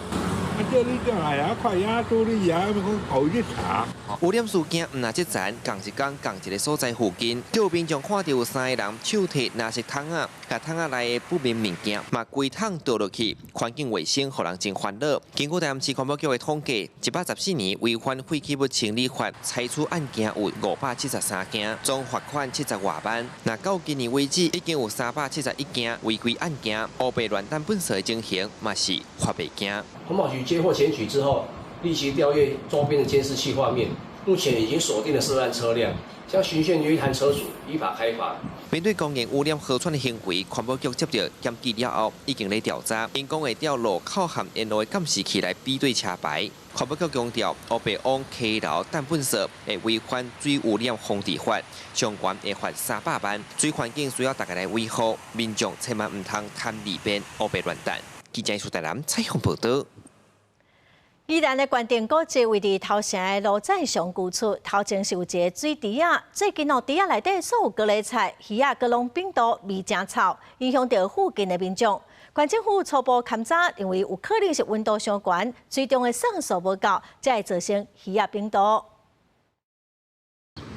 叫你轉來啊，快啊，處理啊，講狗去查。污染事件毋若這層，仝一工仝一个所在附近，就有民眾看著有三个人手提藍色桶仔，共桶仔內的不明物件嘛規桶倒落去，環境衛生予人真煩惱。根據台南市環保局的統計，114年違反廢棄物清理法裁處案件有573件，總罰款70外萬。若到今年為止，已經有371件違規案件，烏白亂擲糞埽的情形嘛是發袂驚。環保局接獲檢舉之後，立即調閱周邊的監視器畫面，目前已經鎖定了涉案車輛，將循線約談車主，依法開罰。面對公然污染河川的行為，環保局接著檢舉了後，已經咧調查，𪜶講會調路口和沿路的監視器來比對車牌。環保局強調，烏白往溪流擲糞埽會違反水污染防治法，上懸會罰300萬。水環境需要大家來維護，民眾千萬毋通貪利便烏白亂擲。記者蘇台南採訪報導。宜蘭的關定古蹟位佇頭城的盧贊祥舊厝，頭前是有一个水池仔。最近哦，池仔內底所有高麗菜、魚仔，閣攏變肚味誠臭，影響著附近的民眾。縣政府初步勘查，認為有可能是溫度傷懸，水中的酸素無夠，才會造成魚仔病毒。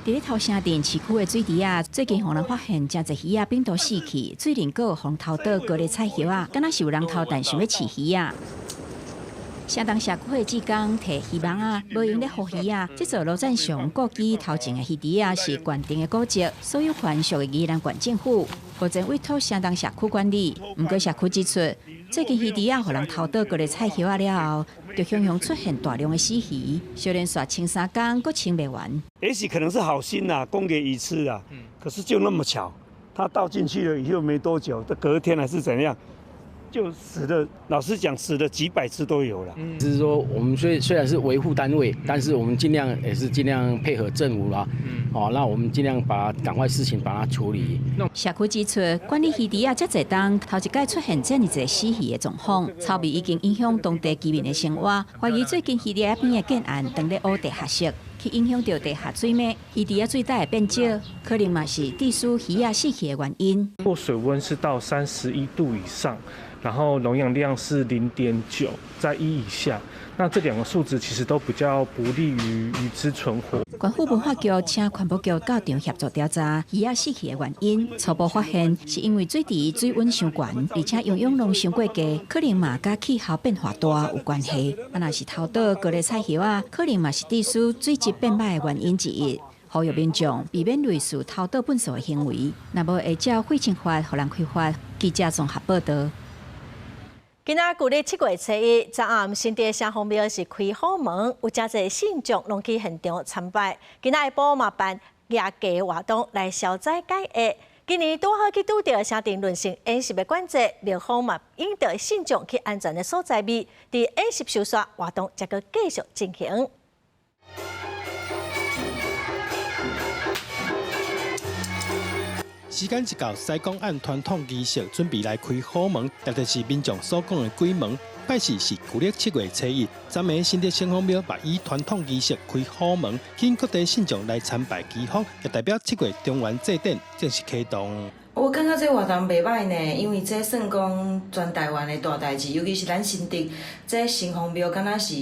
佇咧頭城鎮市區的水池仔，最近予人發現誠濟魚仔病毒死去，水裡閣有予人偷倒高麗菜葉仔，敢若是有人偷疳想欲飼魚仔。城東社區的志工提魚網仔，無閒咧護魚仔。這座盧贊祥故居頭前的魚池仔是縣定的古蹟，所有權屬於宜蘭縣政府，目前委託城東社區管理。毋過社區指出，最近魚池仔予人偷倒高麗菜葉仔了後，就雄雄出現大量的死魚，小連續清三工，閣清袂完。也許可能是好心啦，供給魚吃啊，可是就那麼巧，他倒進去了以後沒多久，隔天還是怎樣？就死了，老實講，死了幾百隻都有了。就是說，我們雖然是維護單位，但是我們盡量也是盡量配合政府啦。哦，那我們盡量把趕快事情把它處理。社區指出，管理魚池仔遮濟冬，頭一擺出現這爾濟死魚的狀況，臭味已經影響當地居民的生活。懷疑最近魚池仔邊的建案當咧挖地下室，去影響著地下水脈，魚池仔水底會變少，可能嘛是致使魚仔死去的原因。如果水溫是到31度以上，然後溶氧量是0.9，在1以下，那這兩個數值其實都比較不利於魚隻存活。縣府文化局請環保局到場協助調查魚仔死去的原因，初步發現是因為水池水溫傷懸，而且溶氧量傷過低，可能嘛佮氣候變化大有關係。啊，若是偷倒高麗菜葉仔，可能嘛是致使水質變歹的原因之一。呼籲民眾避免類似偷倒糞埽的行為，若無會照廢清法予人開罰。記者綜合報導。今仔舊曆7月初1，昨暗新竹城隍廟是開虎門，有誠濟信眾攏去現場參拜。今仔下晡嘛辦蜈雞活動來消災解厄。今年拄好去拄著城鎮淪陷演習的管制，廟方嘛引導信眾去安全的所在位，佇演習收煞活動才閣繼續進行。時間一到，師公按傳統儀式準備來開虎門，也就是民眾所講的鬼門。拜四是舊曆7月初1，昨暝新竹城隍廟嘛以傳統儀式開虎門，吸引各地信眾來參拜祈福，也代表七月中元祭典正式啟動。我感覺這活動袂䆀呢，因為這算講全台灣的大代誌，尤其是咱新竹這城隍廟，敢若是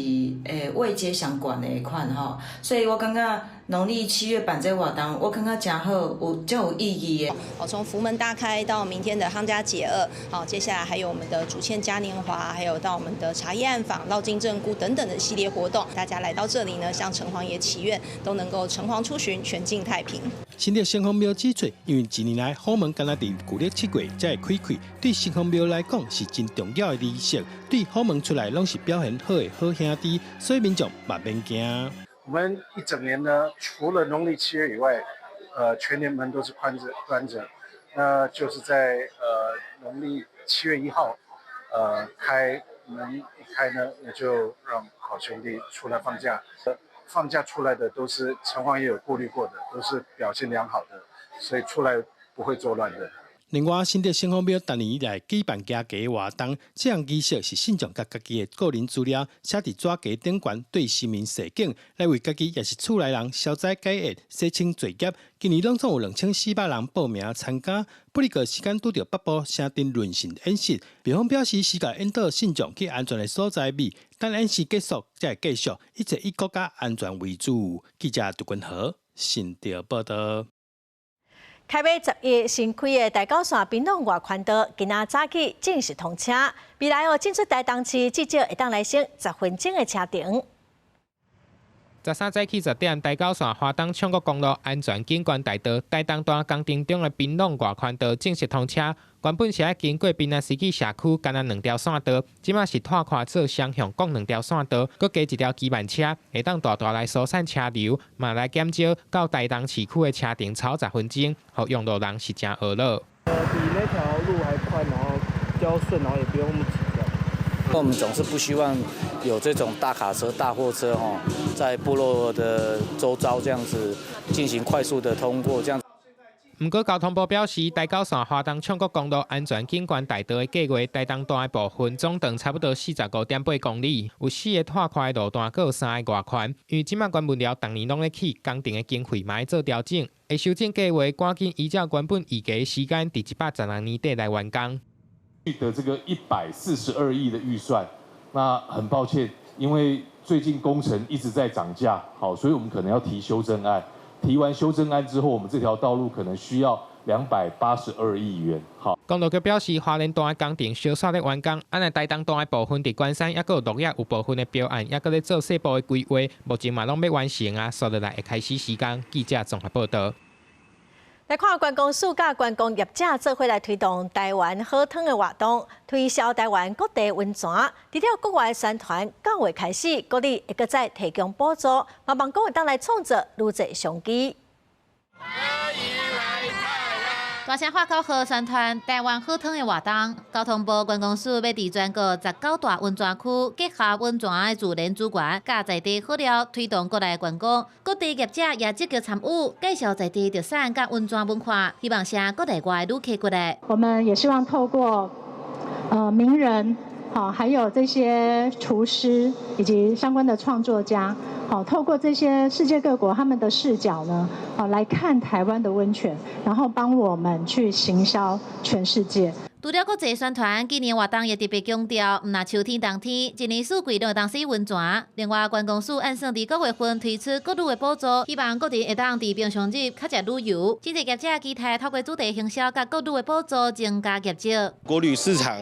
位階上懸的款吼，所以我感覺農曆七月辦這活動，我感覺誠好，有誠有意義的。哦，從福門大開到明天的夯家解厄，好，接下來還有我們的竹塹嘉年華，還有到我們的茶葉暗訪、繞境賑蠱等等的系列活動，大家來到這裡呢，向城隍爺祈願，都能夠城隍出巡，全境太平。新竹城隍廟指出，因為一年來虎門敢若佇舊曆七月才會開開，對城隍廟來講是真重要的儀式，對虎門出來攏是表現好的好兄弟，所以民眾嘛免驚。我們一整年呢，除了農曆七月以外，全年門都是關著關著，那就是在農曆7月1號，開門一開呢，那就讓好兄弟出來放假。放假出來的都是城隍爺有顧慮過的，都是表現良好的，所以出來不會作亂的。另外，新竹城隍廟逐年來舉辦行街活動，這項儀式是信眾佮家己的個人資料寫佇紙筊頂懸，對神明示警，來為家己抑是厝內人消災解厄、洗清罪孽。今年攏總有2400人報名參加，不過時間拄著北部城鎮淪陷演習，廟方表示是共引導信眾去安全的所在避，等演習結束才會繼續，一切以國家安全為主。記者杜君和新竹報道。開碼11新開的台九線屏東外環道，今仔早起正式通車。未來哦，進出台東市至少會當來省10分鐘的車程。13早起10點，台九線花東暢國公路安全景觀大道台東段工程中的屏東外環道正式通車。原本是愛經過屏南司機社區，干焦兩條線道，這馬是拓寬做雙向各兩條線道，閣加一條機慢車，會當大大來疏散車流，嘛來減少到台東市區的車程超10分鐘，予用路人是誠懊惱。比那條路還寬，然後比較順，然後也不用那麼擠。我們總是不希望有這種大卡車、大貨車吼，在部落的周遭這樣子進行快速的通過，這樣。毋過交通部表示，台九線花東暢國公路安全景觀大道的計劃，台東段的部分總長差不多45.8公里，有四个拓寬的路段，閣有三个外環。因為這馬原物料逐年攏咧起，工程的經費嘛愛做調整，會修正計劃，趕緊依照原本預計時間，佇116年底來完工。的這個142億的預算，那很抱歉，因為最近工程一直在漲價，好，所以我們可能要提修正案。提完修正案之後，我們這條道路可能需要282億元。好，公路局表示，花蓮段的工程小煞咧完工，按呢台東段的部分佇關山，抑閣有鹿野有部分的標案，抑閣咧做細部的規劃，目前嘛攏欲完成啊，紲落來會開始施工。記者綜合報導。來看觀光署佮觀光業者做伙來推動台灣好湯的活動，推銷台灣各地溫泉。除了國外宣傳，9月開始，國旅會閣再提供補助，嘛望講會當來創造愈濟商機。大聲喊口號宣傳台灣好湯的活動，交通部觀光署欲佇全國19大溫泉區結合溫泉的自然資源，佮在地好料，推動國內觀光。各地業者也積極參與，介紹在地特產佮溫泉文化，希望吸國內外旅客過來。我們也希望透過名人，好，還有這些廚師以及相關的創作家。好，透過這些世界各國他們的視角呢，好來看台灣的溫泉，然後幫我們去行銷全世界。除了國際宣傳，今年活動也特別強調，毋但秋天、冬天，一年四季攏會當洗溫泉。另外，觀光署按算佇9月份推出國旅的補助，希望國人會當佇平常日較濟旅遊。真濟業者期待透過主題行銷佮國旅的補助，增加業績。國旅市場，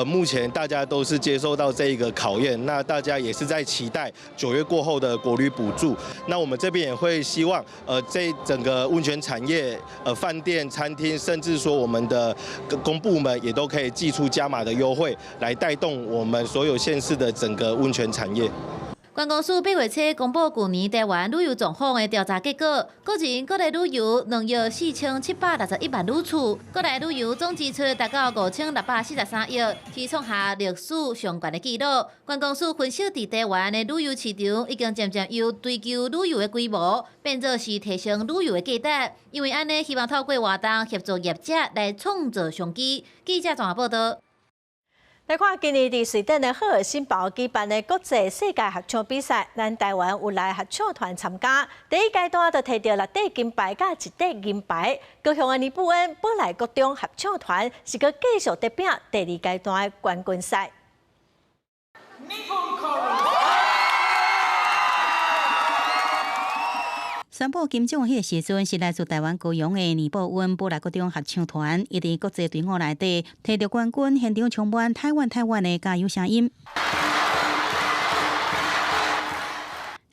目前大家都是接受到這個考驗，那大家也是在期待9月過後的國旅補助。那我們這邊也會希望，這整個溫泉產業，飯店、餐廳，甚至說我們的公部門，也都可以祭出加碼的優惠，來帶動我們所有縣市的整個溫泉產業。觀光署八月初公布舊年台灣旅遊狀況的調查結果，個人國內旅遊2億4761萬旅次，國內旅遊總支出達到5643億，是創下歷史上懸的紀錄。觀光署分析，佇台灣的旅遊市場已經漸漸由追求旅遊的規模，變做是提升旅遊的價值。因為按呢，希望透過活動協助業者來創造商機。記者綜合報道。來看今年佇瑞典的赫爾辛堡舉辦的國際世界合唱比賽，咱台灣有來合唱團參加。第一階段就提著六塊金牌佮一塊銀牌。高雄的尼布恩寶來國中合唱團是閣繼續得拼第二階段的冠軍賽。宣布金獎彼個時陣，是來自台灣高雄的尼布溫寶來國中合唱團，伊佇國際隊伍內底提著冠軍，現場充滿台灣台灣的加油聲音。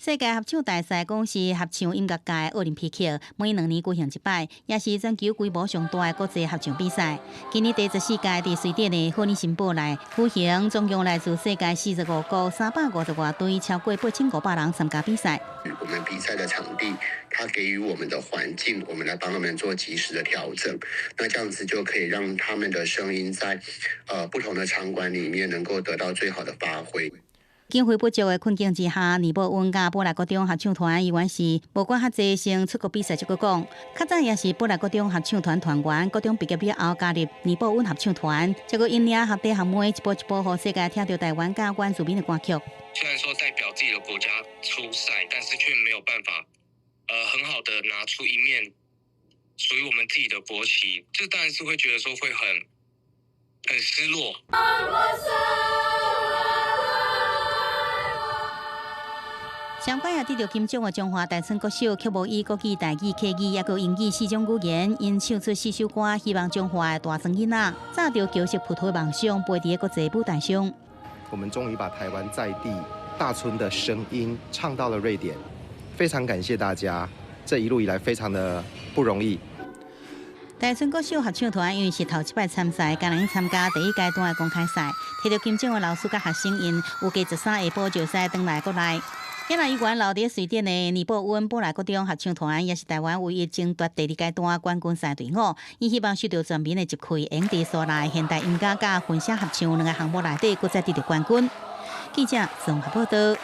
世界合唱大賽講是合唱音樂界奧林匹克，每2年舉行一擺，也是全球規模上大的國際合唱比賽。今年第14屆佇瑞典的赫爾辛堡內舉行，總共來自世界45國350外隊，超過8500人參加比賽。我們比賽的場地，它給予我們的環境，我們來幫他們做及時的調整。那這樣子就可以讓他們的聲音在不同的場館裡面能夠得到最好的發揮。經費不足的困境之下，尼布溫佮寶來國中合唱團依然是無管較濟先出國比賽這個講。較早也是寶來國中合唱團團員，國中畢業了後加入尼布溫合唱團，這個引領學弟學妹一步一步，予世界聽著台灣佮原住民的歌曲。雖然說代表自己的國家出賽，但是卻沒有辦法，很好的拿出一面屬於我們自己的國旗，這當然是會覺得說會很失落。相關也得著金獎的中華大村國小曲目以國語、台語、客語，抑閣英語四種語言，𪜶唱出四首歌，希望中華的大庄囡仔紮著僑式葡萄的夢想，飛佇國際舞台上。我們終於把台灣在地大村的聲音唱到了瑞典，非常感謝大家，這一路以來非常的不容易。大村國小合唱團因為是頭一擺參賽，敢若去參加第一階段的公開賽，提著金獎的老師佮學生，𪜶有計13下晡就使轉來國內。今仔猶原留佇瑞典的尼布溫寶來國中合唱團，也是台灣唯一爭奪第二階段冠軍賽隊伍。伊希望受到全民的集氣，會佇所內現代音樂佮混聲合唱兩個項目內底，閣再得著冠軍。記者綜合報道。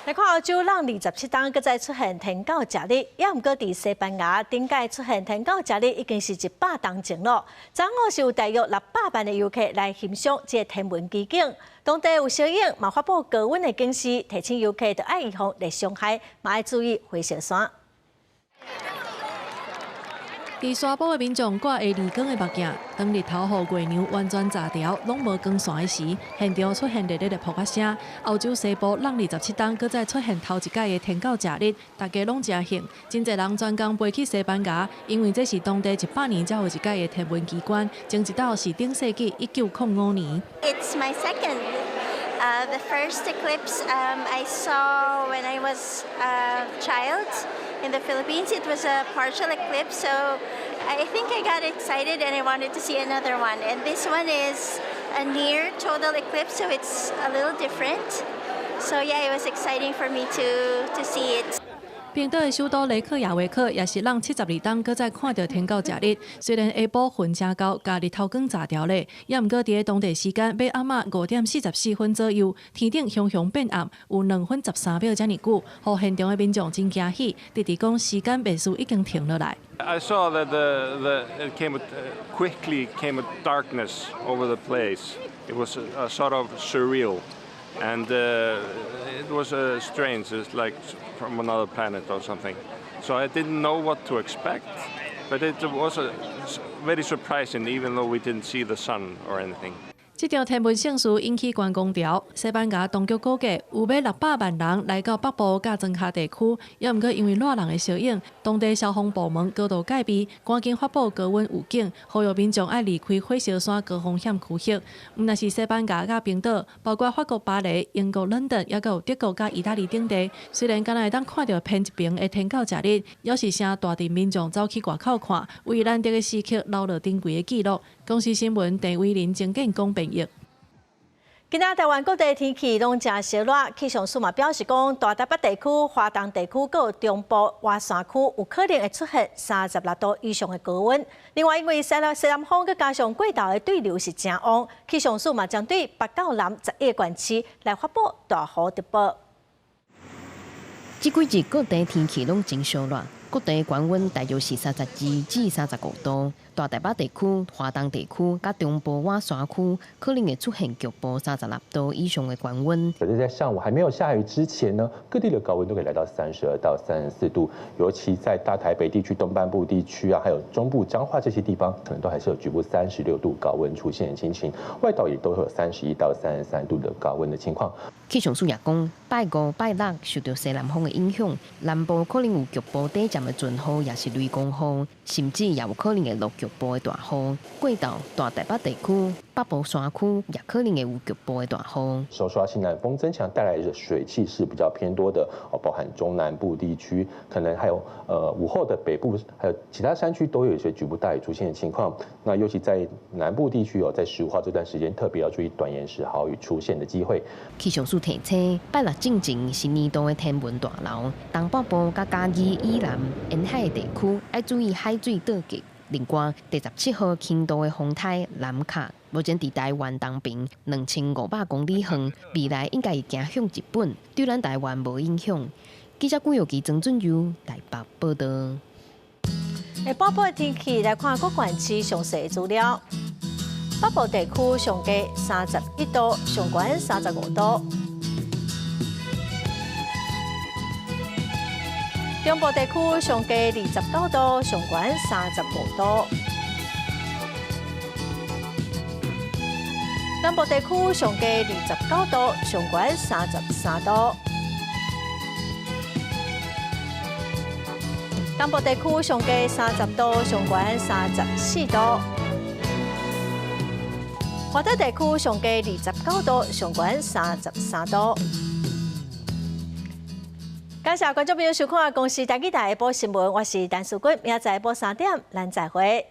來看歐洲，人27冬閣再出現天狗食日，猶毋過佇西班牙頂屆出現天狗食日已經是100冬前咯。昨昏是有大約600萬的遊客來欣賞這個天文奇景，當地有攝影嘛發布高溫的警示，提醒遊客著愛預防熱傷害，嘛愛注意火燒山。佇沙埔的民眾掛下濾光的目鏡，當日頭予月娘完全遮牢，攏無光線的時，現場出現熱烈的噗仔聲。歐洲西部人27冬閣再出現頭一擺的天狗食日，大家攏誠興，真濟人專工飛去西班牙，因為這是當地100年才有一擺的天文奇觀，前一擺是頂世紀1905年。 It's my second. The first eclipse I saw when I was a child in the Philippines. It was a partial eclipse, so I think I got excited and I wanted to see another one. And this one is a near total eclipse, so it's a little different. So yeah, it was exciting for me to see it. 冰島的首都雷克雅維克也是人72冬閣再看著天狗食日。雖然下晡雲誠厚，共日頭光遮牢咧，也毋過佇咧當地時間欲暗仔5點44分左右，天頂雄雄變暗，有2分13秒遮爾久，予現場的民眾真驚喜，直直講時間袂輸已經停落來。 I saw that it came quickly came a darkness over the place. It was a sort of surreal. And it was strange. It's like from another planet or something. So I didn't know what to expect, but it was very surprising, even though we didn't see the sun or anything. 這場天文盛事引起觀光潮，西班牙當局估計有欲600萬人來到北部佮莊跤地區，猶毋過因為熱人的相應，當地消防部門高度戒備，趕緊發布高溫預警，呼籲民眾愛離開火燒山高風險區域。毋但是西班牙佮冰島，包括法國巴黎、英國倫敦，猶閣有德國佮意大利等地，雖然敢若會當看著偏一爿的天狗食日，猶是誠大陣民眾走去外口看，為難得的時刻留落珍貴的記錄。公視新聞鄭偉林、鄭建講編譯。今仔台灣各地天氣攏誠燒熱，氣象署嘛表示講，大台北地區、華東地區閣有中部外山區有可能會出現36度以上的高溫。另外，因為西南西南風閣加上過晝的對流是誠旺，氣象署嘛將對北到南11個縣市來發布大雨特報。這幾日各地天氣攏真燒熱，各地高溫大約是32至35度。大台北地區、華東地區佮中部外山區可能會出現局部36度以上的高溫。可是，在上午還沒有下雨之前呢，各地的高溫都可以來到32到34度，尤其在大台北地區、東半部地區啊，還有中部彰化這些地方，可能都還是有局部36度高溫出現的情形。外島也都會有31到33度的高溫的情況。氣象署也講，拜五、拜六受著西南風的影響，南部可能有局部短暫的陣雨，抑是雷公雨，甚至也有可能會落局部的大雨。過晝大台北地區、北部山區也可能會有局部的大雨。受到西南風增強帶來的水汽是比較偏多的，哦，包含中南部地區，可能還有午後的北部，還有其他山區都有一些局部大雨出現的情況。那尤其在南部地區哦，在15號這段時間特別要注意短延時豪雨出現的機會。氣象署提醒，拜六進前是年度的天文大流，東北部佮嘉義以南沿海的地區愛注意海水倒結。另外，第17號輕度的風颱南卡，目前佇台灣東邊2500公里遠，未來應該會行向日本，對咱台灣無影響。記者郭玉琪、曾俊佑台北報導。下晡晡的天氣來看各縣市詳細資料。北部地區上低31度，上懸35度。中部地區上低29度，上懸35度。南部地區上低29度，上懸33度。東部地區上低30度，上懸34度。外島地區上低29度，上懸33度。感謝觀眾朋友收看《公視台語台下晡新聞》，我是陳淑君，明仔載下晡3點，咱再會。